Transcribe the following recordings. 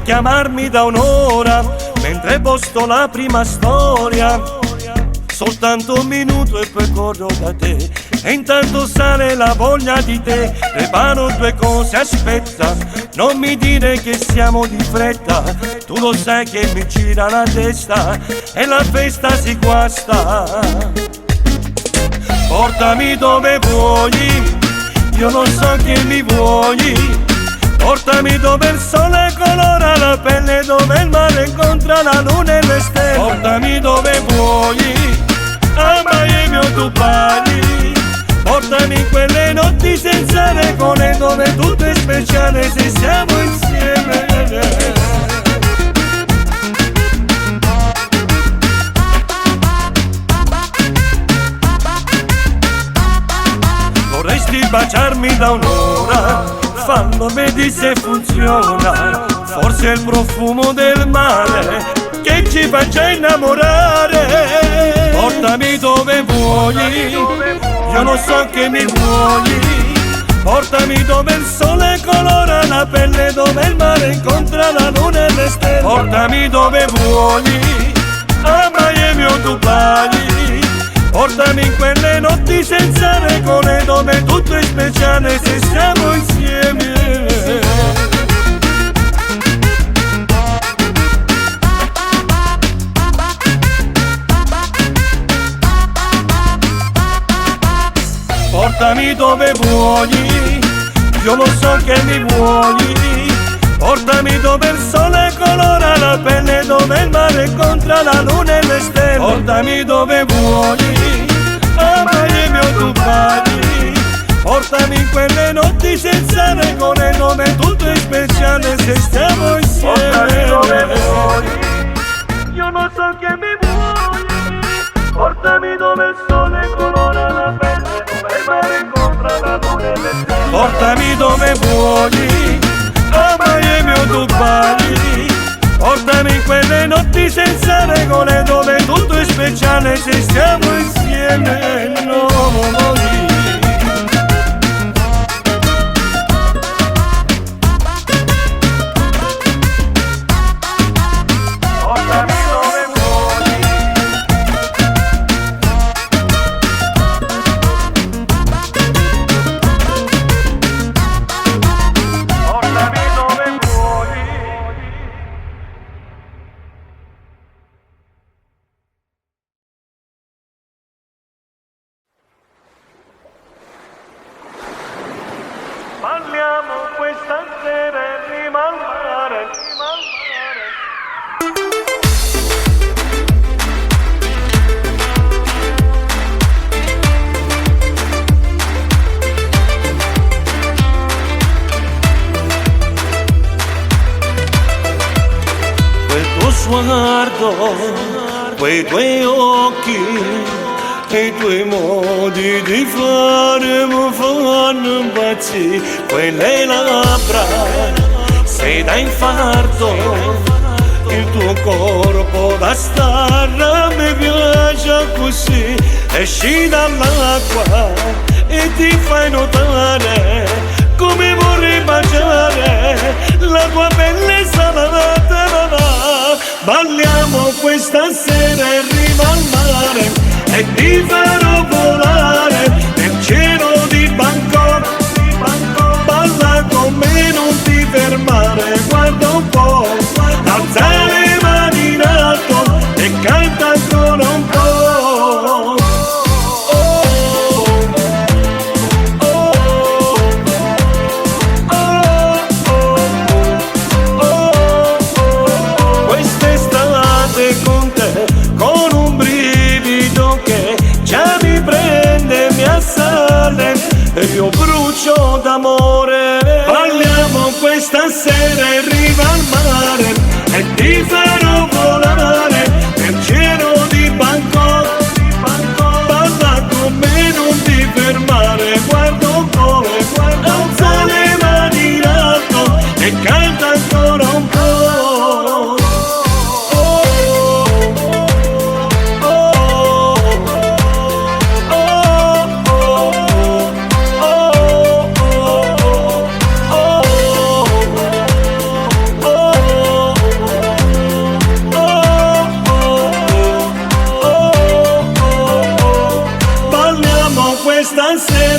chiamarmi da un'ora, mentre posto la prima storia. Soltanto un minuto e poi corro da te. E intanto sale la voglia di te. Preparo due cose, aspetta. Non mi dire che siamo di fretta. Tu lo sai che mi gira la testa e la festa si guasta. Portami dove vuoi, io non so che mi vuoi. Portami dove il sole colora la pelle, dove il mare incontra la luna e le stelle. Portami dove vuoi, a Miami o Dubai. Portami in quelle notti senza regole, dove tutto è speciale se siamo insieme. Vorresti baciarmi da un'ora, fallo vedi se funziona. Forse è il profumo del mare che ci fa già innamorare. Portami dove vuoi, io non so che mi vuoi. Portami dove il sole colora la pelle, dove il mare incontra la luna e le stelle. Portami dove vuoi, a Miami o Dubai. Portami in quelle notti senza regole, dove tutto è speciale se siamo insieme. Portami dove vuoi, io lo so che mi vuoi. Portami dove il sole colora la pelle, dove il mare incontra la luna e le stelle. Portami dove vuoi, a Miami o Dubai. Portami in quelle notti senza regole, dove tutto è speciale se stiamo insieme. Portami dove vuoi, io non so che mi vuoi. Portami dove il sole colora la pelle, dove il mare incontra la luna e le stelle. Portami dove vuoi, a Miami o Dubai. Portami in quelle notti senza regole, dove tutto è speciale se stiamo insieme noi. Portami dove vuoi. Portami dove vuoi. Parliamo questa sera in riva al mare. Quel tuo sguardo, quei tuoi occhi e i tuoi modi di fare mi fanno impazzire. Quelle labbra, sei da infarto, il tuo corpo da star mi piace così. Esci dall'acqua e ti fai notare come vorrei baciare la tua pelle salata. Balliamo questa sera in riva al mare e ti farò volare nel cielo di Bangkok. Balla con me, non ti fermare, guarda un po', alza le mani in alto e canta ancora un po'. Oh, oh, oh, oh, oh, oh. Quest'estate con te, con un brivido che già mi prende, mi assale e io brucio d'amore. Balliamo questa sera in riva al mare e ti farò volare nel cielo di Bangkok. Balla con me, non ti fermare, guarda un po', alza le mani in alto e canta ancora un po'. Oh, oh, oh, oh, oh, oh, oh.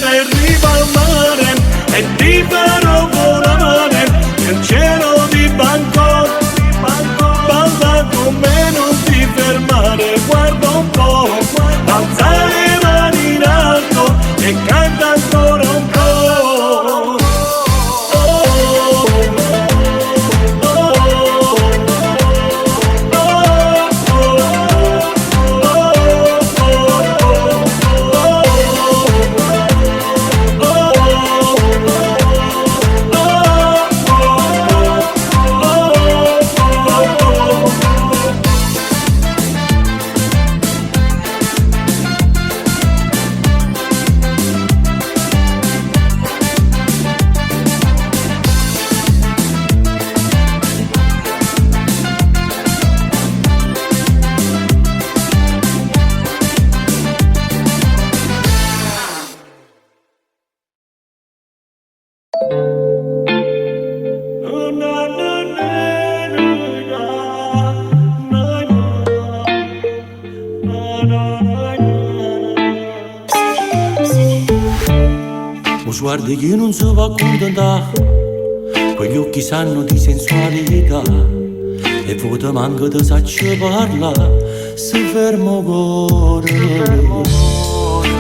sera in riva al mare e ti farò volare nel cielo di Bangkok. Balla con me, non ti fermare, guarda un po', alza le mani in alto e canta ancora un po'. Oh, oh, oh, 'O sguardo 'e chi nun se po' accuntentà, Quegli occhi sanno di sensualità, 'E vote manco te saccio parlà, Se ferma 'o core.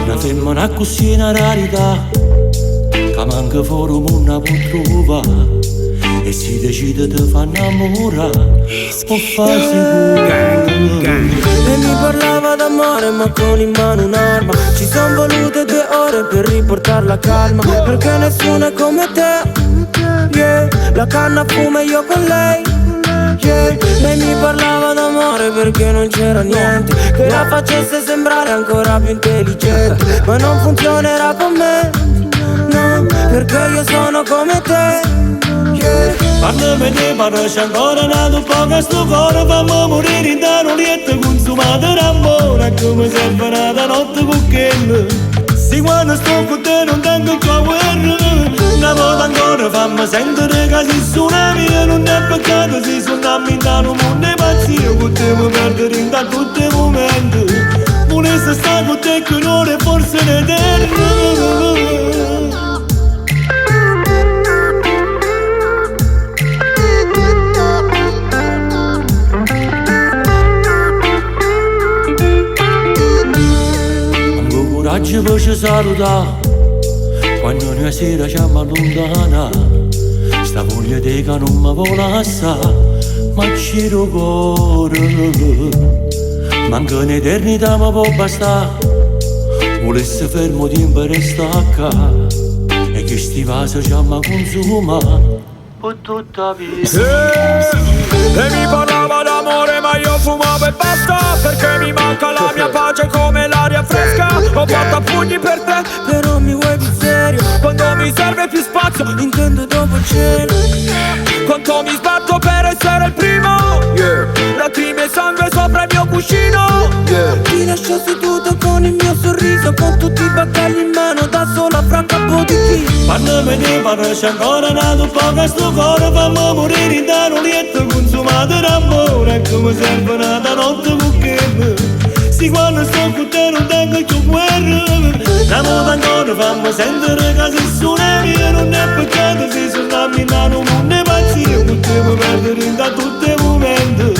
Na femmena accussì è na rarità, Ca manco fore 'o munno 'a può truvà, E si decide 'e te fa 'nnammurà, 'O fa sicuro. E mi parlava d'amore ma con in mano un'arma. Ci son volute 2 ore per riportarla calma, perché nessuno è come te. Yeah, la canna fuma e io con lei. Yeah, lei mi parlava d'amore perché non c'era niente che la facesse sembrare ancora più intelligente. Ma non funzionerà con me, no, perché io sono come te. Yeah. Parlami 'e te, parlace ancora n'atu poco a sto core. Fammi morire dint' 'nu lietto consumato d'amore. Come serve n'ata notte con chella, Si quando sto con te non tengo più guerra. Una volta ancora fammi sentire che sei sulla mia. Non è peccato se suonammo in un mondo 'e pazzia. Con te mi perdo dint' a tutti i momenti. Volesse stare con te che un'ora e forse un'eternità. Manco 'o coraggio pe ce salutà, Quanno una sera ci allontana. Sta voglia 'e te ca nun me vo lassà, M'accide 'o core. Manco n'eternità me può bastà. Vulesse ferma 'o tiempo e restà ccà. E chesti vase c'amma consumà Pe tutta 'a vita. E mi parlava d'amore ma io fumavo e basta, perché mi manca la mia pace come l'aria fresca. Ho fatto a pugni per te, Però mi vuoi più serio. Quando mi serve più spazio, Intendo dopo cena. Quanto mi sbatto per essere il primo, Lacrime e sangue sopra il mio cuscino. Ti lascio seduto con il mio sorriso, con tutti i baccali in mano, da sola fra capo di chi. Parlami 'e te, parlace ancora n'atu poco a sto core. Fammi morire dint' 'nu lietto consumato d'amore. Come serve n'ata notte con chella, Si quando sto con te non tengo più guerra. Una volta ancora fammi sentire che sei sulla mia. Non è peccato se suonammo in un mondo 'e pazzia. Con te mi perdo dint' a tutti i momenti.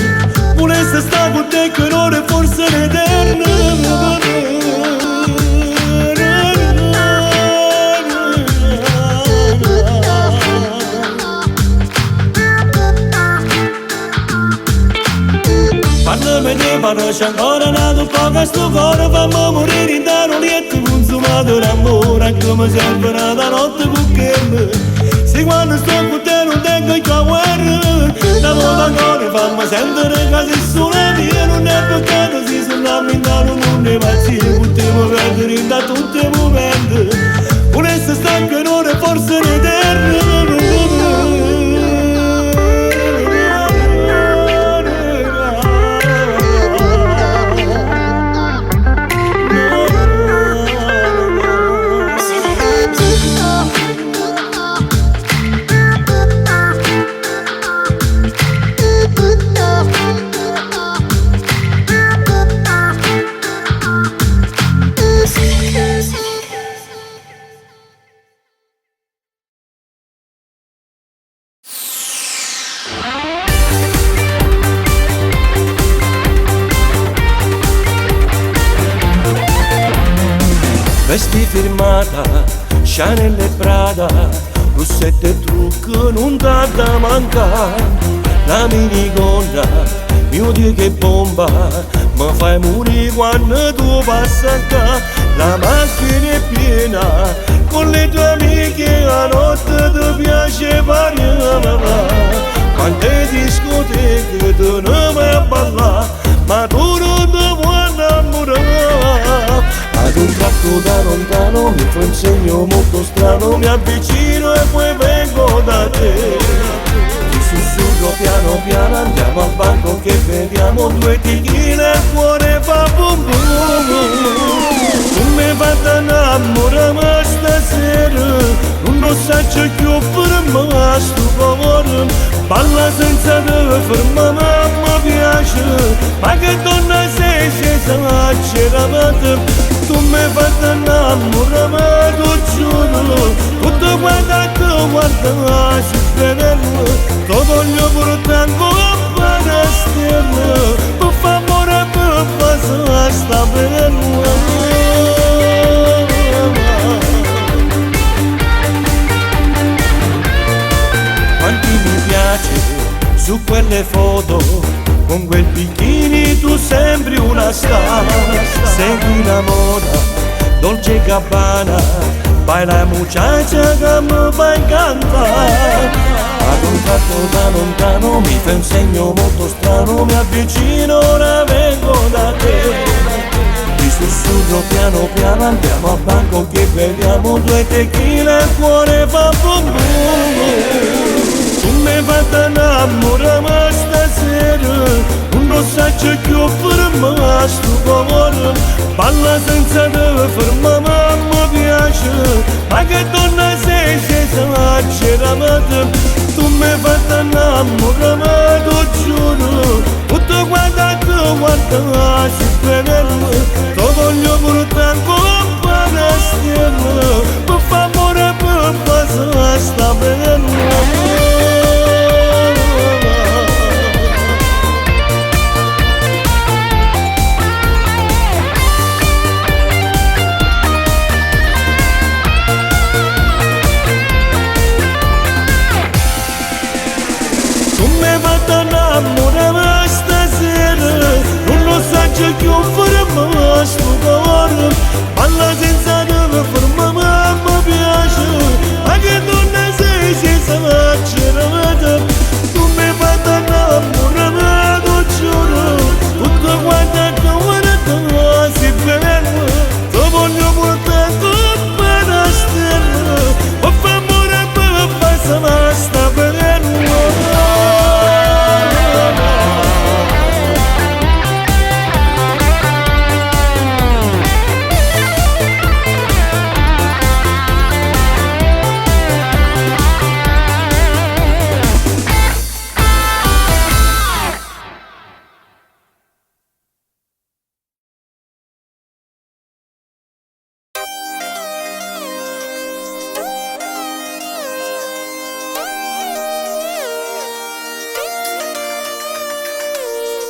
Volesse stare con te che un'ora e forse un'eternità. Parlami 'e te, parlace ancora n'atu poco a sto core. Fammi morire dint' 'nu lietto consumato d'amore. Come serve n'ata notte con chella, Si quando sto con te non tengo più guerra. Una volta ancora fammi sentire che sei sulla mia. Non è peccato se suonammo in un mondo 'e pazzia. Con te mi perdo dint' a tutti i momenti. Volesse stare anche un'ora e forse un'eternità. Firmata, Chanel e Prada, rossetto e trucco non t'ha da mancare. La minigonna, mio Dio che bomba, mi fai morire quando tu passi qua. La macchina è piena, con le tue amiche a notte ti piace parlare. Quante discoteche tu non vai a ballare, ma tu non ti vuoi innamorare. Ad un tratto da lontano mi fa un segno molto strano, mi avvicino e poi vengo da te. Ti sussurro piano piano, andiamo al banco che beviamo due tequila e il cuore fa bum bum. Tu mi fai innamorare ma stasera, non lo so più fermare sto cuore. Balla senza te ferma, ma mi piace, ma che donna sei, sei esagerata. Tu mi fai innamorare, ma ti giuro, tutto quanto ti guarda si bella. Ti voglio portare ancora una stella, per favore per passare sta bella. Quanti mi piace su quelle foto, con quel bikini tu sembri una star. Segui la moda, Dolce Gabbana, baila muchacha che mi fa incantare. Ad un tratto da lontano mi fai un segno molto strano, mi avvicino, ora vengo da te. Ti sussurro piano piano, andiamo al banco che beviamo due tequila e il cuore fa bum bum. Tu mi fai innamorare ma stasera, non lo so più fermare sto cuore. Balla senza te ferma, ma mi piace, ma che donna sei, sei esagerata. Tu mi fai innamorare ma ti giuro, tutto quanto ti guarda si bella. Ti voglio portare ancora una stella, per favore per passare sta bella. Tu mi fai innamorare stasera, non lo so più fermare sto cuore. Balla senza te ferma, ma mi piace, ma che donna sei, sei esagerata. Tu mi fai innamorare, ti giuro, tutto quanto ti guarda si bella. Ti voglio portare come una stella, per favore per passare sta bella.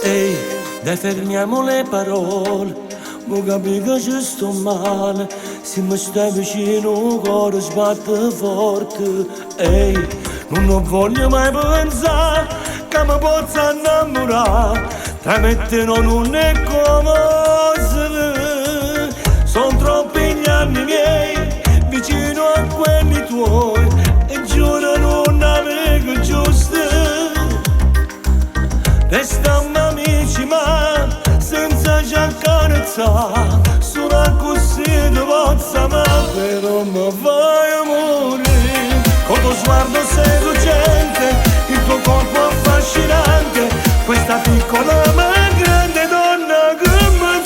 Ehi, dai fermiamo le parole, mo capi che ci sto male, se mi stai vicino il cuore sbatte forte. Ehi, non voglio mai pensare che mi possa innamorare, tra me e te non è come se. Sono troppi gli anni miei, vicino a quelli tuoi, e giuro non avevo giusto. Restammo amici ma senza ci accarezzare, solo così ti posso amare, però mi fai morire. Con tuo sguardo seducente, il tuo corpo affascinante, questa piccola ma grande donna che mi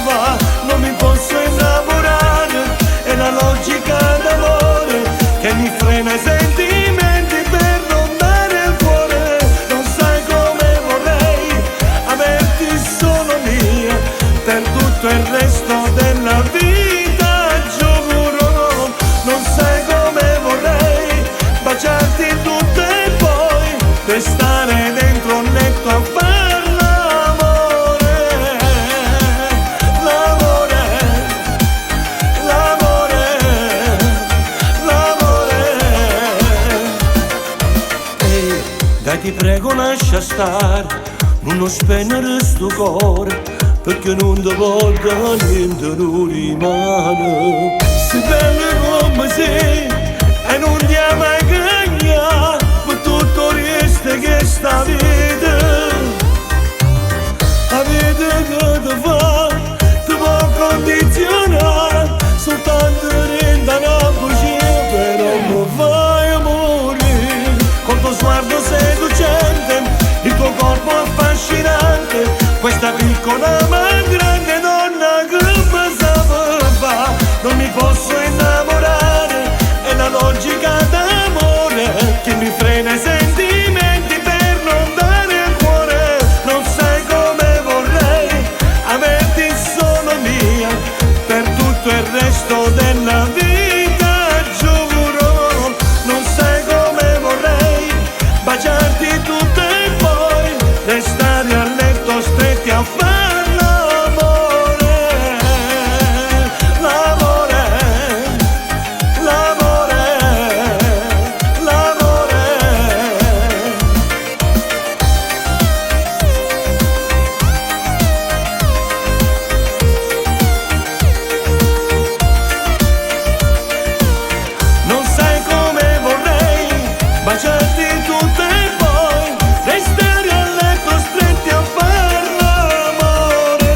fa, non mi posso innamorare, è la logica d'amore che mi frena i sentimenti per non dare il cuore. Non sai come vorrei averti solo mia per tutto il resto della vita, giuro. Non sai come vorrei baciarti. ti prego lascia stare, non lo spennere sto cuore, perché non ti porta niente, non rimane. Sei bella come sei e non ti mai cagna, per tutto il resto che sta vita. La vita che ti fa, ti può condizionare, soltanto renda una bugia, però mi fai morire. Col tuo sguardo seducente, il tuo corpo affascinante, questa piccola ma grande donna che mi sa fa. Non mi posso innamorare, è la logica d'amore che mi frena i sentimenti per non dare il cuore. Non sai come vorrei averti solo mia per tutto il resto della vita, giuro. Non sai come vorrei baciarti tutto e poi restare a letto stretti a far l'amore, l'amore, l'amore, l'amore. Non sai come vorrei baciarti tutto e poi restare a letto stretti a far l'amore,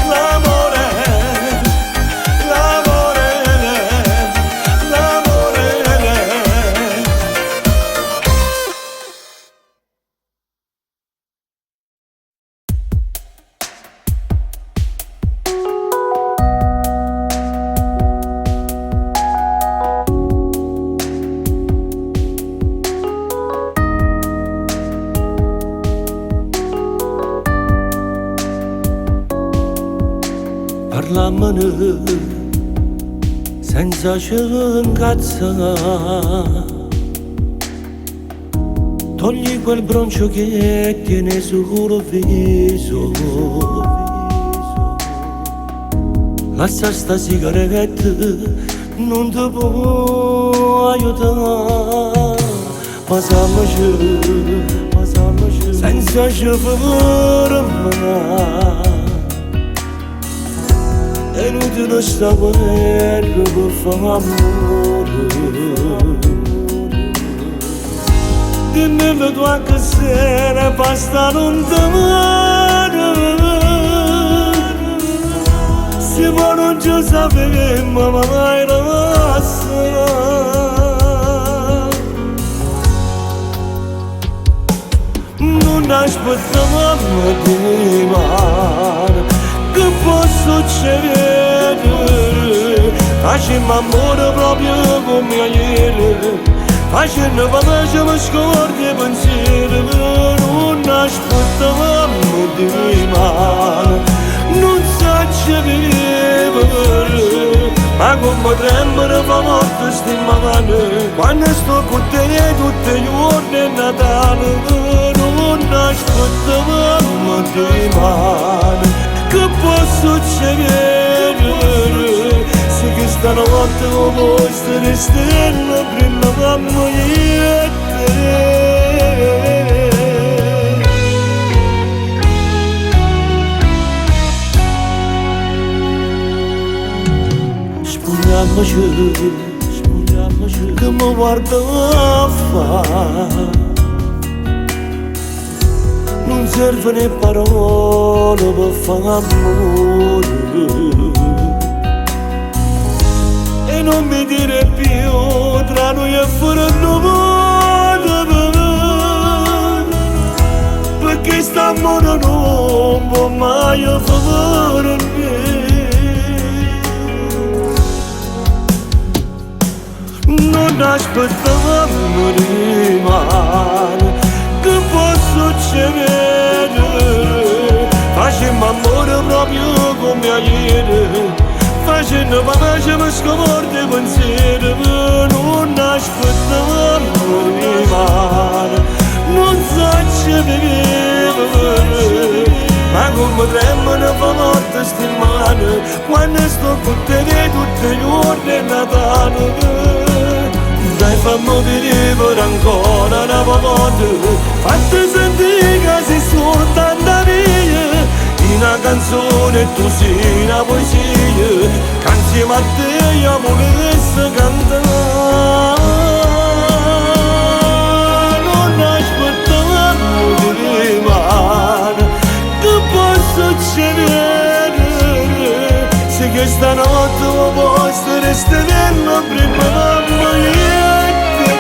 l'amore, l'amore, l'amore. Parlammene senza ci incazzare, togli quel broncio che tiene sul viso, lascia sta sigaretta, non ti può aiutare, ma siamoci senza ci fermare. È inutile sta guerra per fare amore. Dimmelo tu anche se ne basta lontano. Se poi non ci sapemmo mai lasciare. Non aspettavamo domani che può succedere. Facciamo amore proprio come ieri, facendo pace ma scordi e pensieri. Non aspettavamo domani, non saccio vivere, ma come tremano fa morte sti mani quando sto con te tutti i giorni è Natale. Non aspettavamo domani che può succedere, se questa notte come stelle stelle brillavamo io e te. Spogliamoci, spogliamoci, che mi guarda a fare. Non servono le parole per fare amore. E non mi dire più tra noi e fuori il mondo, perché st'amore non può mai finire. Non aspettavamo domani che può succedere. Facciamo amore proprio come ieri, facendo pace ma scordi e pensieri. Non aspettavamo domani, non saccio vivere, ma come tremano fa morte sti mani quando sto con te tutti i giorni è Natale. Dai Fammi vivere ancora una volta. Fatti sentire che sei soltanto mia. Una canzone tu sei una poesia. Che insieme a te io volessi cantare. Non aspettavo di rimane. Che può succedere se questa notte posso restare prima io e te.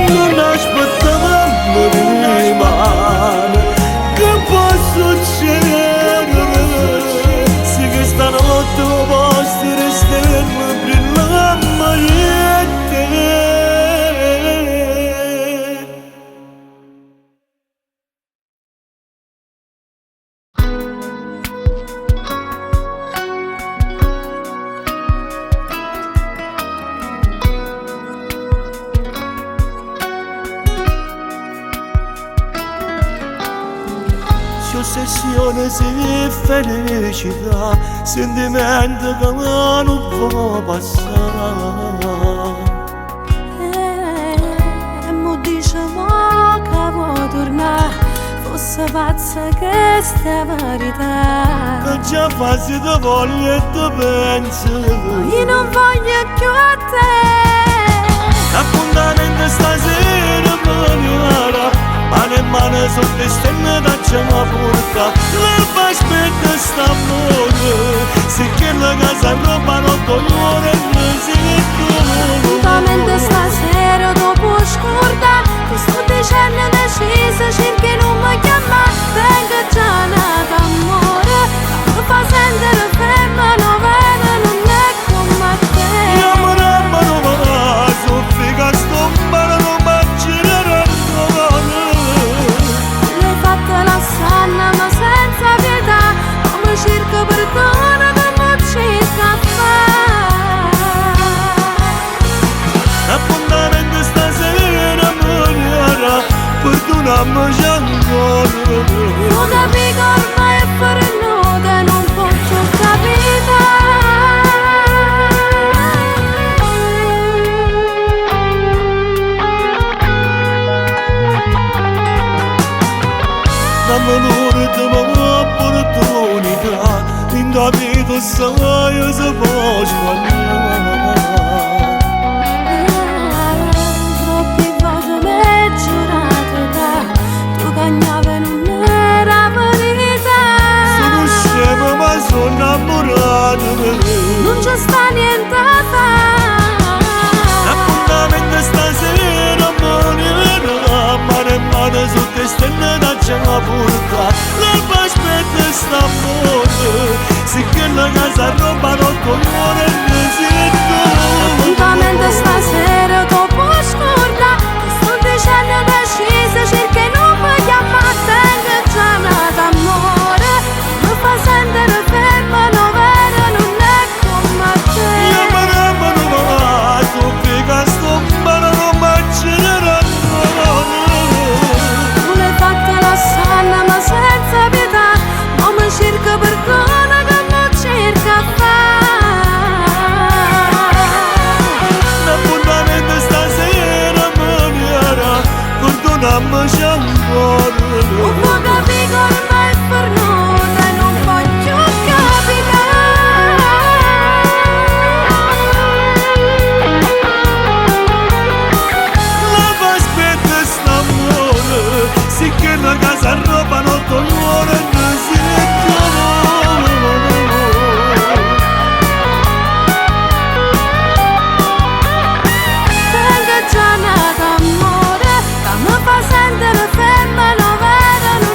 Non aspettavamo rimane. Che può succedere se questa notte posso restare prima io e te. Se ossessione si felicità, sentimento che non può passare. E mo dice mo che vuoi tornare, fosse pazza questa verità. Che già fasi ti voglio e ti penso. Io non voglio più a te. Appuntamento stasera voglio, mano in mano sotto le stelle da porta. L'alba aspetta st'amore, se quella casa roba non dolore non si Appuntamento stasera dopo scorda, questo decennio deciso cerca non mi chiama. Vengo già nata amore, mi fa sentire ferma, no vera, non è come a te. Io mi ramo, so figa sto male, non mangerò ancora. L'hai fatta la sanna ma senza pietà, come cerco perdono che mi cerca fa. Appuntamento stasera morirà, perdonami ancora. Lo capisco ormai è pernuta, non posso capire. Dammi l'ultima opportunità, in da vita sai se può sbagliare. Troppe volte m'hai giurato che tu cagnavi non era verità. Sono scemo ma sono innamorato. Non c'è sta niente a fare. Appuntamento stasera morirà, mano in mano sotto le stelle da porta. L'alba aspetta st'amore, se quella casa roba non cuore non si Appuntamento stasera dopo scorda, questo decennio deciso cerca non mi chiama. Tengo già nato amore, mi fa sentire ferma, no vera, non è come a te. Io mi ramo, so figa sto male, non mangerò ancora. Tu l'hai fatta la sanna ma senza pietà, ma mi cerca perdono che mi cerca fa. L'appuntamento stasera morirà, perdonami ancora. Non può capire che ormai è pernuta e non voglio capire. L'alba aspetta st'amore, se quella casa roba non dolore non si Tengo già nato amore, che mi fa sentire ferma, no vera, non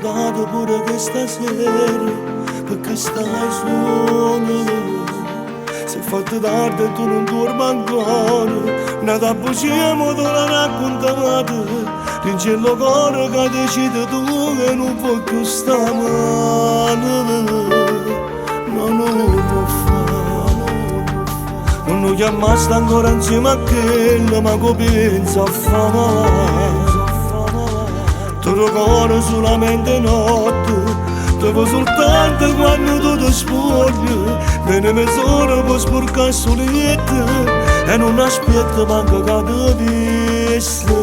Raccontato pure questa sera perché stai solo. Si è fatto tardi e tu non dormi ancora. Una bugia mo te l'ha raccontata. Dice cuore che decide tu che non può più stare male. No, non può fare. Non lo chiamaste ancora insieme a quella, ma che pensa a fare? Tu ricordi solamente notte, te vuoi soltanto quando tu ti spogli, viene mezz'ora per sporcare soletta e non aspetta manco che ti vesti.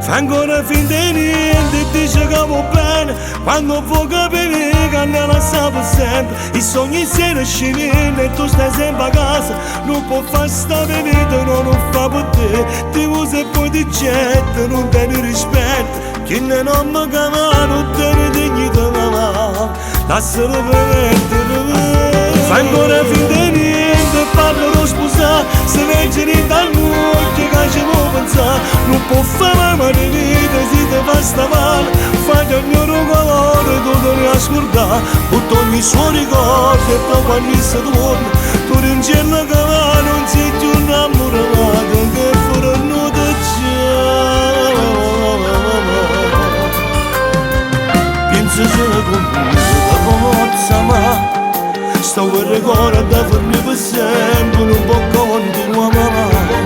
Fa ancora finta di niente e dice che va bene, quando può capire che non la sa per sempre. I sogni sera scendendo e tu stai sempre a casa, non può fare sta vita, no, non fa per te. Ti usa e poi ti getta, non tieni rispetto, chi ne non mi chiama non tiene dignità, mamma, lascialo perdere. Fa ancora finta di niente e parla lo sposà, se legge dall'occhio che ci può pensare, non può fare mai di vita se ti fa sta male, fai che il mio cuore tu te ne ascoltare, butta ogni suo ricordo e poi quando si torna, tu ringella che va, non sei più innamorato, che fuori non ti c'è. Pensa se conmigo forza ma sto per ricordo da farmi per sempre, non può continuare mamma.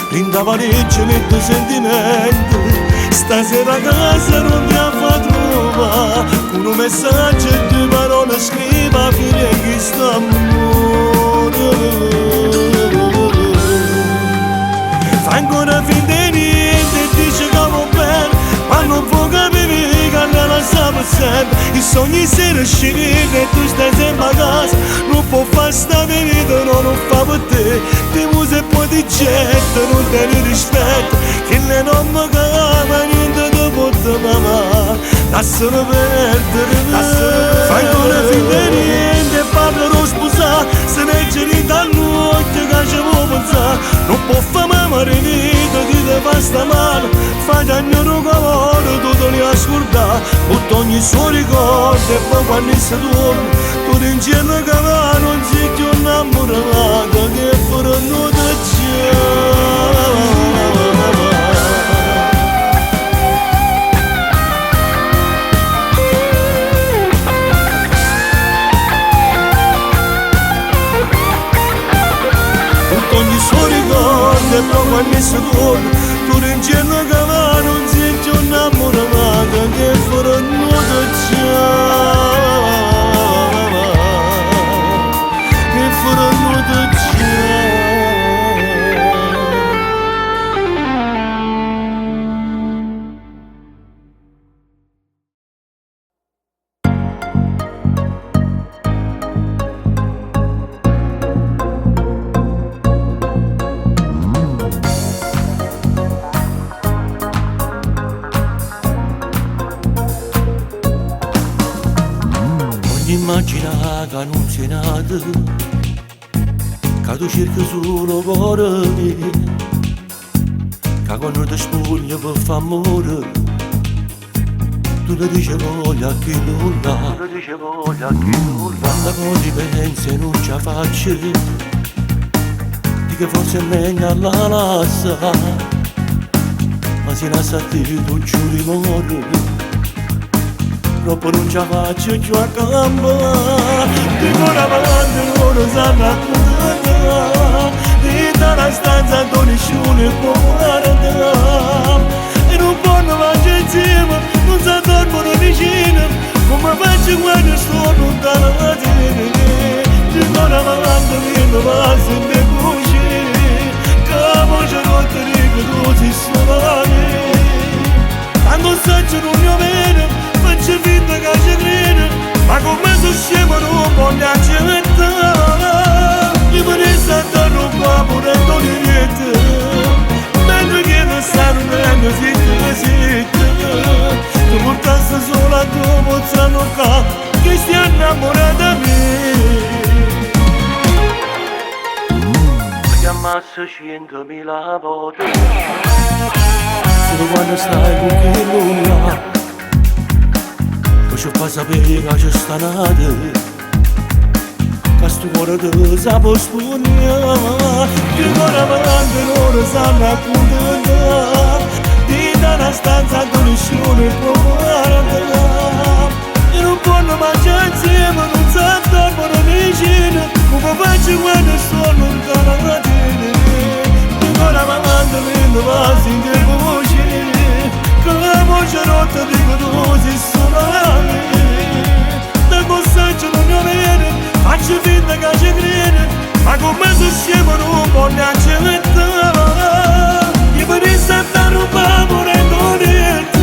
Rinda valigia metto sentimento, stasera a casa non ti fa trovare, con un messaggio e due parole scriva fine chi sta amore. Fa ancora finta di niente e dice che va bene, ma non può capire che non la sa per sempre. I sogni sera scendendo e tu stai sempre a casa, non può fare sta vita, no, non fa per te. Ti usa e poi ti getta, non tieni rispetto, che le non mi chiama, niente ti può mamma, lascialo perdere. Fa ancora finta di niente e parla lo sposà, se ne giri dall'occhio che ci può pensare, non può fare mamma di vita, ti fa sta male, fai che il mio cuore tu te ne ascoltare, butta ogni suo ricordo e poi quando si torna, tu ringella che va, non sei più innamorato, che fuori non ti c'è. Butta ogni suo ricordo e poi quando si torna, tu ringella che va, non sei più innamorato, che fuori non ti c'è. Che fuori non ti c'è. Immagina che non sei nato, che tu cerchi solo cuore mio, che quando ti spogli per far amore, tu ti dici voglia che nulla, quando poi pensi e non ce la faccio, di che forse è meglio la lassa, ma se la sa te tu giuri muore. Dopo non ce la faccio più a campa, di cuore avanti loro sanno accontentare, di la stanza dove nessuno può guardare, e non possono mangiare insieme, non si dormono vicino, come faccio quando sto lontano da te. Di cuore avanti mi va sempre così, che voce rotta di che tu sei sola me. Quando saggio non mi bene, faccio finta che ci credo, ma come se scemo non voglio accettare. Io me ne sto qua morendo di niente, mentre che ti sta dormendo zitto zitto, tu portassi solo a tua mozzano qua, che stia innamorata di me. Mi chiamassi chiammasse 100.000 vote. Solo quando stai con chi là, tu ci fa sapere che c'è sta nata, che sto cuore ti sa può spunnare, che cuore avanti loro sanno accontentare, di una stanza dove nessuno può guardare. E non può mangiare insieme, non sa dormono vicino, come faccio quando sono lontano da te. Ancora avanti mi va sentire voce, che la voce rotta dico tu sei solo a me. Da costaccio non mi viene, faccio finta che ci crede, ma come se scemo non può neanche mettere. Io mi sto rubando morendo niente,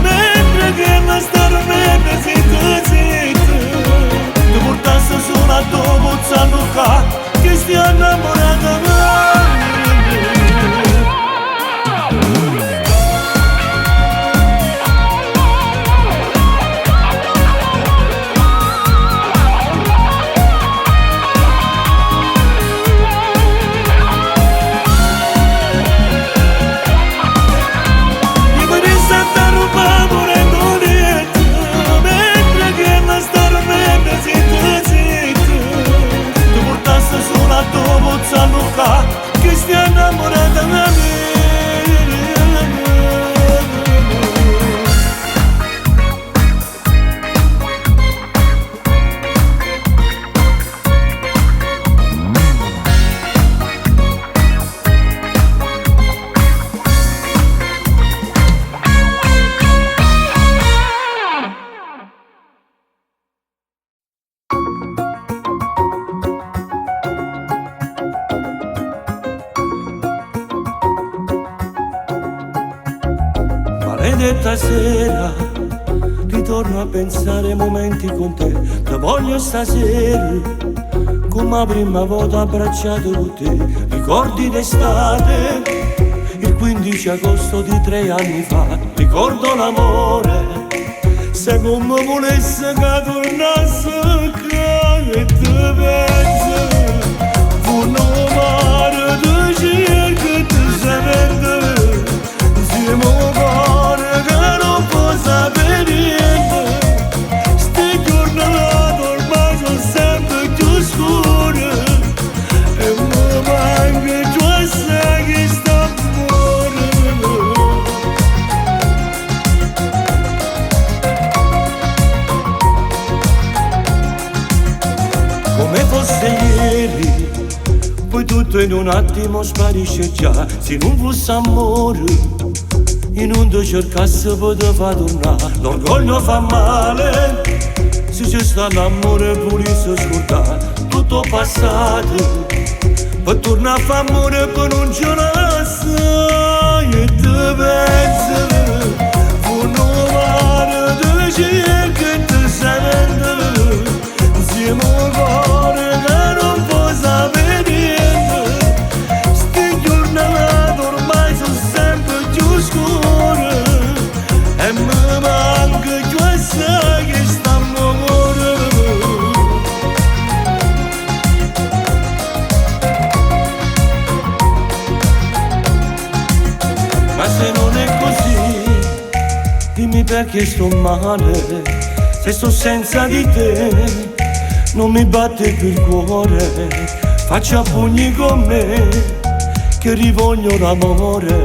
mentre che la sta dormendo zitta zitta. Ti portasse solo a tua pozzando qua, che stia innamorata me. Che stia innamorata da me. Maledetta sera, ritorno a pensare ai momenti con te. Te voglio stasera, come la prima volta abbracciato con te. Ricordi d'estate, il 15 agosto di 3 anni fa. Ricordo l'amore, se come volesse che tornasse qua e te penso. Un mare di cerca ti sente, insieme cuore che non può sapere niente. Sti giornate ormai sono sempre più scure e mi manca giù assai che sta amore. Come fosse ieri, poi tutto in un attimo sparisce già. Se non fosse amore, in non ti cercasse per te fa tornare. L'orgoglio fa male, se c'è sta l'amore pulisse scordare tutto passato, per tornare a fare amore per non gelare. E te penso, un mare di cerca e ti sente, insieme al cuore che non può sapere niente. Sti giornate ormai sono sempre più scure e mi manca più assai che sta amore. Ma se non è così, dimmi perché sto male, se sto senza di te non mi batte più il cuore. Faccia pugni con me, che rivoglio l'amore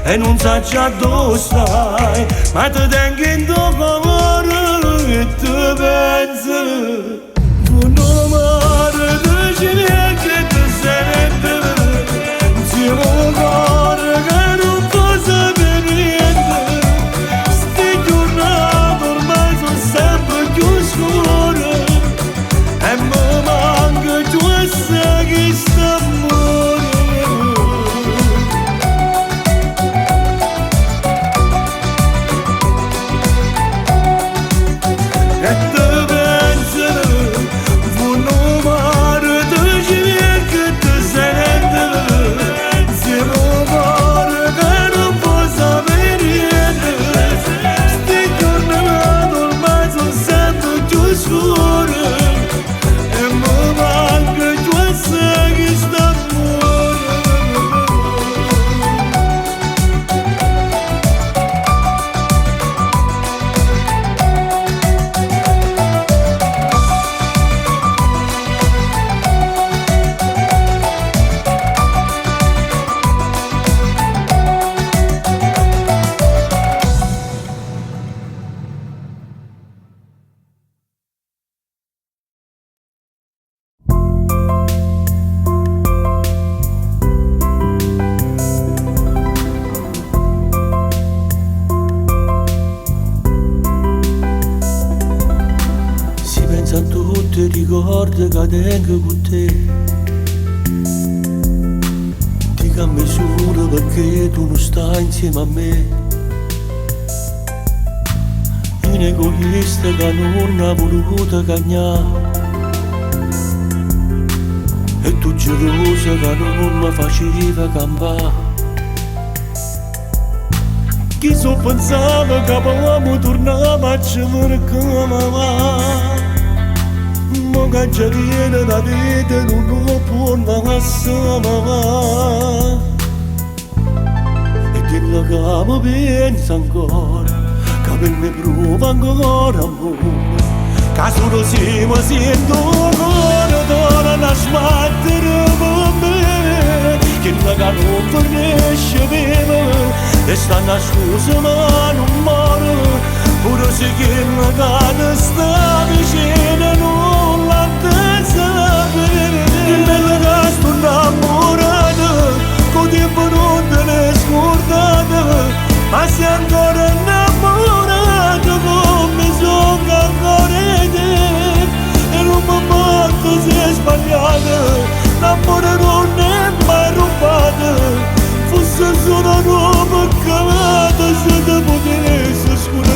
e non sa già dove stai, ma ti tengo in tuo cuore e ti penso. Un mare di cerca ti sente, insieme al cuore che non può sapere niente. Sti giornate ormai sono sempre più scure e mi manca più assai che sta amore. E te penso, un mare di cerca ti sente, insieme al cuore che non può sapere niente. Sti giornate ormai sono sempre più scure e mi manca più assai che sta amore. Penso a tutti i ricordi che tengo con te. Dico a me solo perché tu non stai insieme a me. Un egoista che non ha voluto cagnare. E tu gelosa che non mi faceva campare. Chi so pensava che poi tornava a cercare. Ma che già viene la vita non lo può passare. E dillo che mi pensa ancora, che per me prova ancora amore. Che solo se mi sento ancora torna a sbattere per me. Che la che non finisce viva e sta nascosa ma non muore. Pure se chi la che sta vicino non la te sapere. Dimmelo che sto innamorato, con tempo non te ne scordate. Ma sei ancora innamorato come sono ancora te. E non mi importa se è sbagliato, l'amore non è mai rubato. Fosse solo un peccato se ti potessi scordare.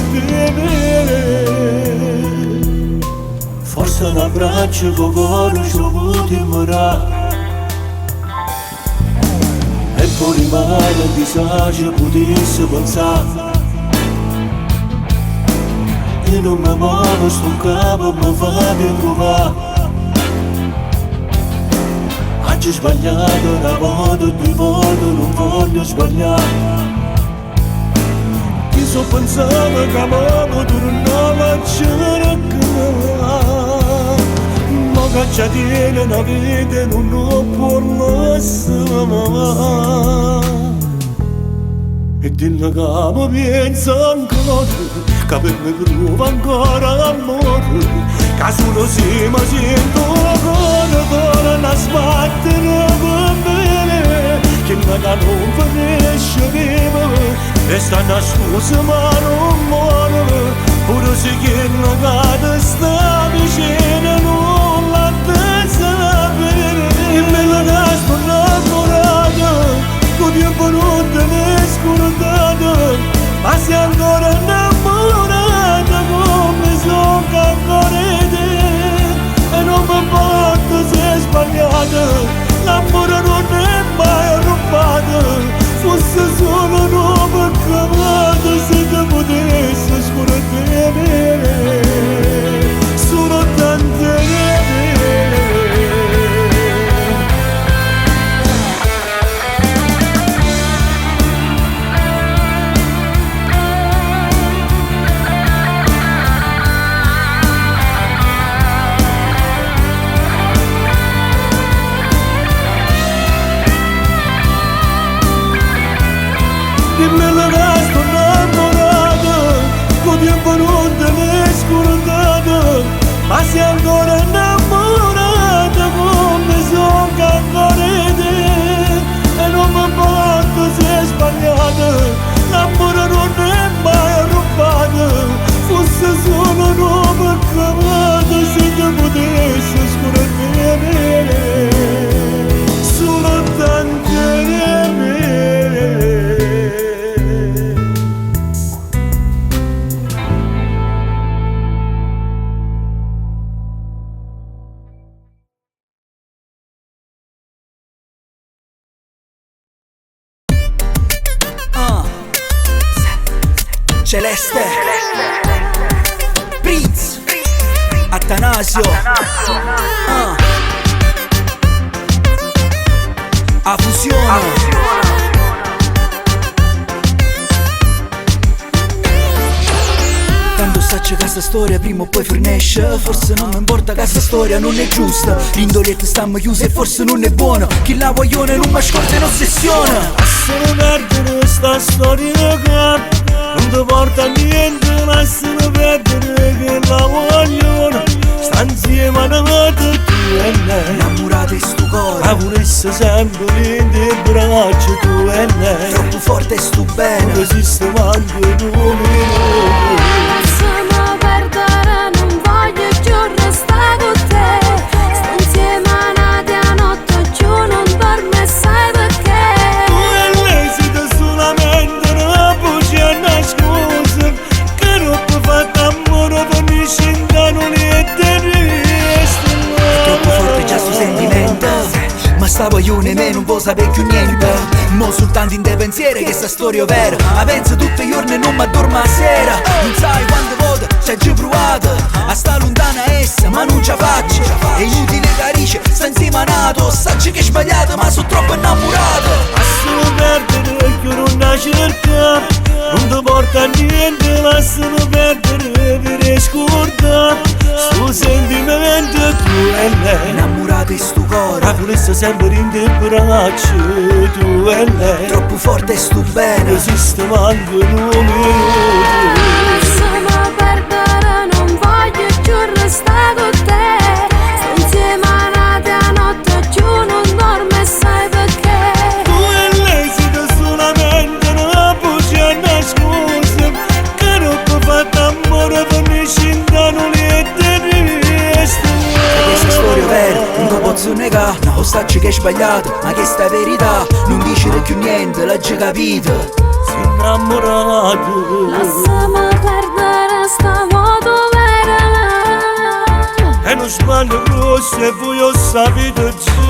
Forse un abbraccio con cuore ci potremmo dare. E poi rimane un disagio potessi pensare. Io non mi muovo, sto capo mi fa trovare. Oggi sbagliato una volta, due volte, non voglio sbagliare. Chi so pensava che mamma tornava a cercare. Ma che già tiene una vita non lo può lasciare. E dillo che mi pensa ancora, che per me prova ancora amore. Che solo se mi sento ancora torna a sbattere per me. Che la che non finisce viva e sta nascosa ma non muore. Pure se chi la che sta vicino non la te sapere. Dimmelo che sto innamorato, con tempo non te ne scordate. Ma sei ancora innamorato come sono ancora te. E non mi importa se è sbagliato, l'amore non è mai rubato. Fosse solo un peccato se ti potessi scordare. Sono tante. Dimmelo che sto innamorato, con tempo non te ne scordate. Ma sei ancora innamorato come sono ancora te. E non mi importa se è sbagliato, l'amore non è mai rubato. Fosse solo un peccato se ti potessi scordare. Sono tante. Celeste, Prince, Attanasio, A fusione. Tanto saccio che sta storia prima o poi finisce. Forse non mi importa che sta storia non è giusta. L'indoletta stanno chiusa e forse non è buona. Chi la voglione non mi scorda in ossessione. Lasciamo perdere sta storia che non ti porta a niente, lasciamo perdere che la vogliono. Sta insieme a una tu e me, innamorata di sto cuore. Ma volesse sempre in braccio tu e me. Troppo forte sto bene, non esiste manco un minuto. Lasciamo perdere, non voglio più restare. Sta guaglione me non vo sapè più niente. Mo soltanto in te pensieri che sta storia è vera. Ma penso tutti i giorni e non mi addormo a sera. Non sai quante volte ci hai già provato a sta lontana essa, ma non ce la faccio. È inutile che dice, sta insieme a nato. Saccio che è sbagliato, ma sono troppo innamorato. Lasciamo perdere che non la cerca. Non ti porta a niente, lasciamo perdere per scordare. Sto sentimento tu e lei. Innamorato di sto cuore. Ma volesse sempre in te braccio tu e lei. Troppo forte sto bene. Non esiste manco un minuto. Lasciami perdere, non voglio più restare con te. Sto insieme a n'ata notte, più non dormo e sai perché. Tu e lei siete solamente una bugia nascosta. Che non ti fa amore per nessuno non è riesta. Questa storia è vera, non te posso negare. O saccio che è sbagliato, ma questa è verità. Non dicere più niente, l'ho già capito. Si innamorato. Lasciami perdere sta moto vera. E non sbaglio grosso e voi lo sapete già.